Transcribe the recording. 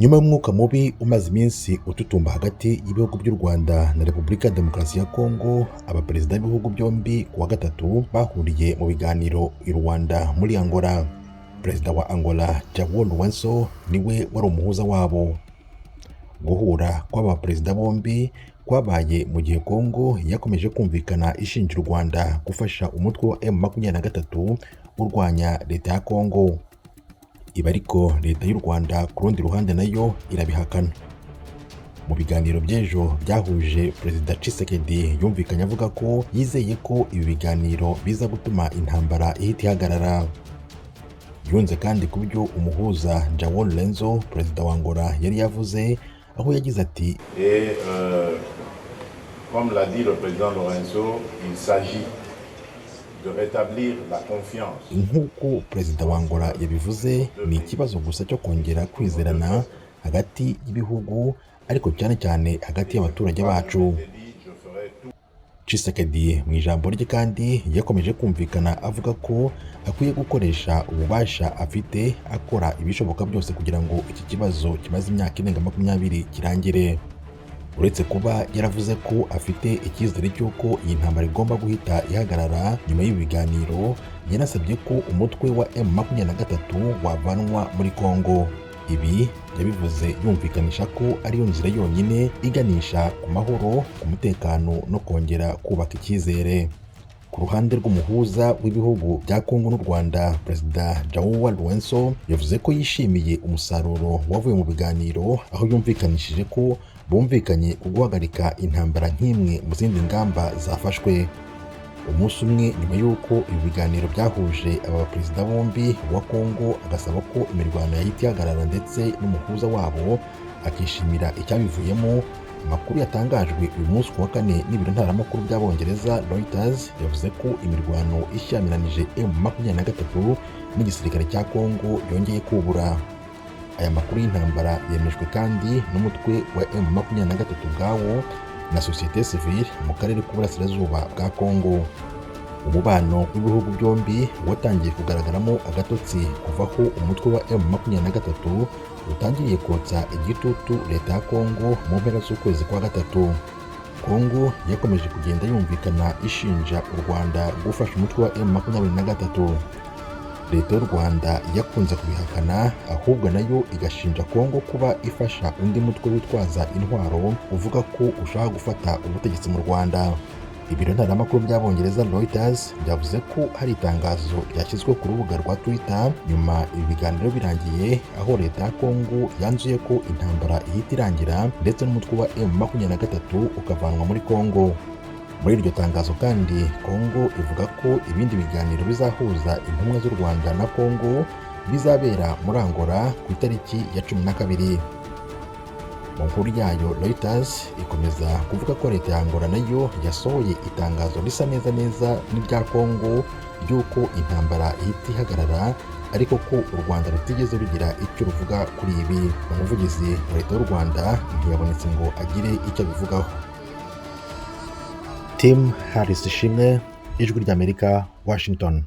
Nyuma y'umwuka mubi umaze iminsi ututumba hagati y'ibihugu by'u Rwanda na Repubulika ya Demokarasi ya Kongo, abaperezida b'ibihugu byombi ku wa gatatu bahuriye mu biganiro i Luanda muri Angola. Perezida wa Angola, João Lourenço, niwe wari umuhuza wabo. Guhura kw'aba perezida bombi kwabaye mu gihe Kongo yakomeje kumvikana ishinja u Rwanda gufasha umutwe wa M23 urwanya leta ya Kongo. Ibi ariko leta y'u Rwanda ku rundi ruhande nayo irabihakana. Mu biganiro by'ejo byahuje Perezida Tshisekedi, yumvikanye avuga ko yizeye ko ibi biganiro biza gutuma intambara ihita ihagarara. Yunze kandi ku byo umuhuza João Lourenço, perezida wa Angola, yari yavuze, aho yagize ati: Et comme l'a dit le président Lourenço, il s'agit de rétablir la confiance. "Nk'uko perezida wa Angola yabivuze, ni ikibazo gusa cyo kongera kwizerana hagati y'ibihugu, ariko cyane cyane hagati y'abaturage bacu." Je ferai tout Tshisekedi mu ijambo rye kandi yakomeje kumvikana avuga ko akwiye gukoresha ububasha afite, akora ibishoboka byose kugira ngo iki kibazo kimaze imyaka irenga 20 kirangire. Uretse kuba yaravuze ko afite icyizere cy'uko iyi ntambara igomba guhita ihagarara nyuma y'ibi biganiro, yanasabye ko umutwe wa M23 wavanwa muri Kongo. Ibi yabivuze yumvikanisha ko ariyo nzira yonyine iganisha ku mahoro, ku mutekano no kongera kubaka icyizere. Ku ruhande rw'umuhuza w'ibihugu bya Kongo n'u Rwanda, Perezida João Lourenço yavuze ko yishimiye umusaruro wavuye mu biganiro, aho yumvikanishije ko bumvikanye ku guhagarika intambara nk'imwe mu zindi ngamba zafashwe. Umunsi umwe nyuma y'uko ibi biganiro byahuje aba baperezida bombi, uwa Kongo agasaba ko imirwano yahita ihagarara ndetse n'umuhuza wabo akishimira icyabivuyemo, amakuru yatangajwe uyu munsi ku wa kane n'ibiro ntaramakuru by'Abongereza Reuters yavuze ko imirwano ishyamiranyije M23 n'igisirikare cya Kongo yongeye kubura. Aya makuru y'intambara yemejwe kandi n'umutwe wa M23 ubwawo na sosiyete sivile mu karere k'uburasirazuba bwa Kongo. Umubano w'ibihugu byombi watangiye kugaragaramo agatotsi kuva aho umutwe wa M23 utangiriye kotsa igitutu leta ya Kongo mu mpera z'ukwezi kwa gatatu. Kongo yakomeje kugenda yumvikana ishinja u Rwanda gufasha umutwe wa M23. Leta y'u Rwanda yakunze kubihakana, ahubwo nayo igashinja Kongo kuba ifasha undi mutwe witwaza intwaro uvuga ko ushaka gufata ubutegetsi mu Rwanda. Ibiro ntaramakuru by'Abongereza Reuters byavuze ko hari itangazo ryashyizwe ku rubuga rwa Twitter nyuma ibi biganiro birangiye, aho leta ya Kongo yanzuye ko intambara ihita irangira ndetse n'umutwe wa M23 ukavanwa muri Kongo. Muri iryo tangazo kandi Kongo ivuga ko ibindi biganiro bizahuza intumwa z'u Rwanda na Kongo bizabera muri Angola ku itariki ya 12. Mu nkuru yayo, Reuters ikomeza kuvuga ko leta ya Angola nayo yasohoye itangazo risa neza neza n'irya Kongo ry'uko intambara ihita ihagarara, ariko ko u Rwanda rutigeze rugira icyo ruvuga kuri ibi. Umuvugizi wa leta y'u Rwanda ntiyabonetse ngo agire icyo abivugaho. Tim Harris Ishimwe, Ijwi ry'Amerika, Washington.